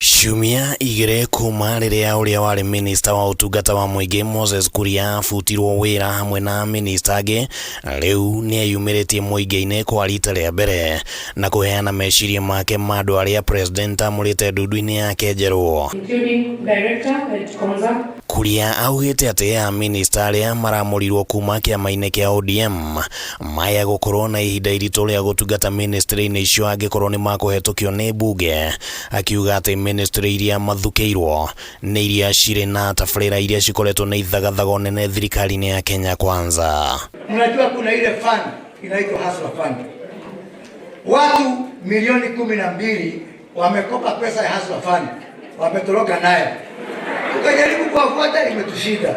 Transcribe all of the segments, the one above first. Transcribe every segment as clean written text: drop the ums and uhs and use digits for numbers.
Ciumia igĩrĩ kuma rĩrĩa ũrĩa warĩ minista wa ũtungata wa mũingĩ Moses Kuria abutirwo wĩra hamwe na minista angĩ, rĩu nĩ eyumĩrĩtie mũingĩ-inĩ kwa rita rĩa mbere na kũheana meciria make ma andũ arĩa president amũrĩte ndundu-inĩ yake njerũ. Including director at Konza. Kuria augĩte atĩ a minista arĩa maramũrirwo kuma kĩama-inĩ kĩa ODM maya gũkorwo na ihinda iritũ rĩa gũtungata ministry-inĩ icio angĩkorwo nĩ makũhetũkio nĩ mbunge, akiuga atĩ ministry iria mathukĩirwo nĩ iria cirĩ na tabarĩra iria cikoretwo na ithagathago nene thirikari-inĩ ya Kenya Kwanza. Mnajua kuna ile fund inaitwa Hustler Fund. Watu milioni 12 wamekopa pesa ya Hustler Fund, wametoroka nayo. Tukajaribu kuwafuata, imetushinda.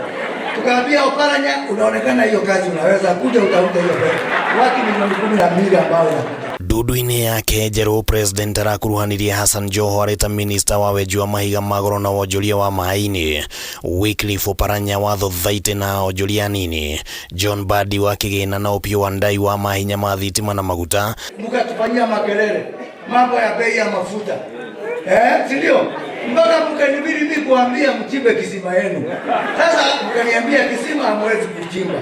Tukaambia Oparanya, unaonekana hiyo kazi unaweza kuja utafute hiyo pesa. Watu milioni 12 ambao inakuja. Ndundu-inĩ yake njerũ, president arakuruhanirie Hassan Joho arĩ ta minista wa wenji wa mahiga ma goro na wonjoria wa maĩ-inĩ, Wycliffe Oparanya wa thothaitĩ na onjoria anini, John Mbadi wa kĩgĩna na Opiyo Wandayi wa mahinya ma thitima na maguta. Mkatufanyia makelele mambo ya bei ya mafuta, eh, si ndio? Mpaka mkanibidi mimi kuambia mchimbe kisima yenu. Sasa mkaniambia kisima hamwezi kuchimba.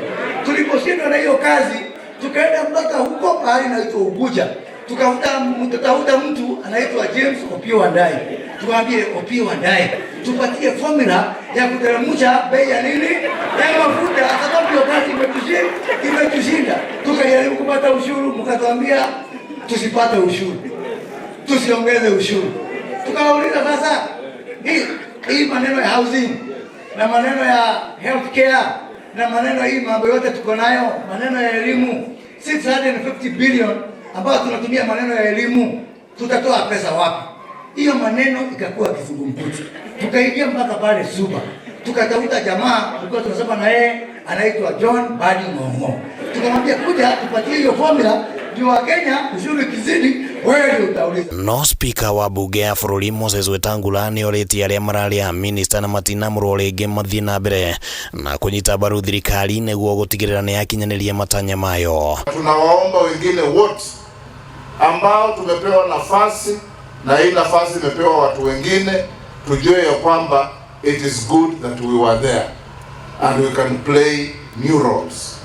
Tuliposhindwa na hiyo kazi, tukaenda mpaka huko pahali inaitwa Unguja, tukatafuta mtu anaitwa James Opiyo Wandayi, tukamwambie, "Opiyo Wandayi, tupatie formula ya kuteremsha bei ya nini, ya mafuta, sababu hiyo kazi imetushinda." Tukajaribu kupata ushuru, mkatuambia tusipate ushuru, tusiongeze ushuru. Tukawauliza, sasa hii maneno ya housing na maneno ya healthcare na maneno hii mambo yote tuko nayo, maneno ya elimu 650 billion ambayo tunatumia maneno ya elimu, tutatoa pesa wapi? Hiyo maneno ikakuwa kizungumkuti, tukaingia mpaka pale Suba, tukatafuta jamaa tulikuwa tunasema na yeye anaitwa John Mbadi Ng'ong'o, tukamwambia, "Kuja tupatie hiyo formula ndio Wakenya ushuru ikizidi wewe ndio utauliza." No spika wa mbunge ya bũrũri Moses Wetangula nĩ orĩtie arĩa mararĩ a minista na matinamũrwo rĩngĩ mathiĩ na mbere na kũnyita mbaru thirikari nĩguo gũtigĩrĩra nĩ yakinyanĩria matanya mayo. Tunawaomba wengine wote ambao tumepewa nafasi na hii nafasi imepewa watu wengine, tujue ya kwamba it is good that we were there and we can play new roles.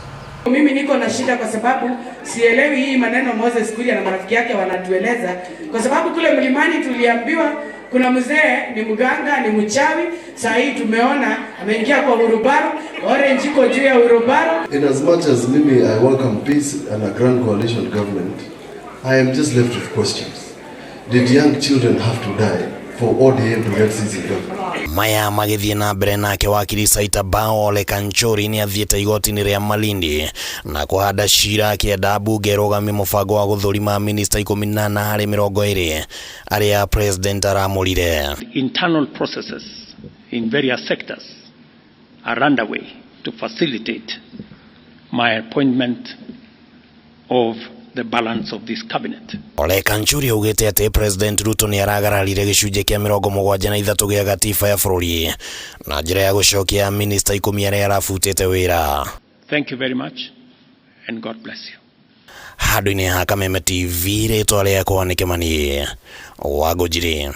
Mimi niko na shida kwa sababu sielewi hii maneno Moses Kuria na marafiki yake wanatueleza, kwa sababu kule mlimani tuliambiwa kuna mzee ni mganga, ni mchawi. Saa hii tumeona ameingia kwa wheelbarrow, orange iko juu ya wheelbarrow. In as much as mimi I welcome peace and a grand coalition government, I am just left with questions. Did young children have to die for ODM to get seats in government? Maya magĩthiĩ na mbere, nake wakiri Saitabao Ole Kanchori nĩ athiĩte igoti-inĩ rĩa Malindi na kũhanda cira akĩenda mbunge ĩrũgamie mũbango wa gũthũrima minista 14 harĩ 20 arĩa president aramũrire. Internal processes in various sectors are underway to facilitate my appointment of the balance of this cabinet. Ole Kanchuri augĩte atĩ President Ruto nĩ aragararire gĩcunjĩ kĩa 73 gĩa gatiba ya bũrũri na njĩra ya gũcokia minista 10 arĩa arabutĩte wĩra. Thank you very much and God bless you. Handũ-inĩ ha Kameme TV, rĩtwa rĩakwa nĩ Kĩmani wa Ngũnjiri.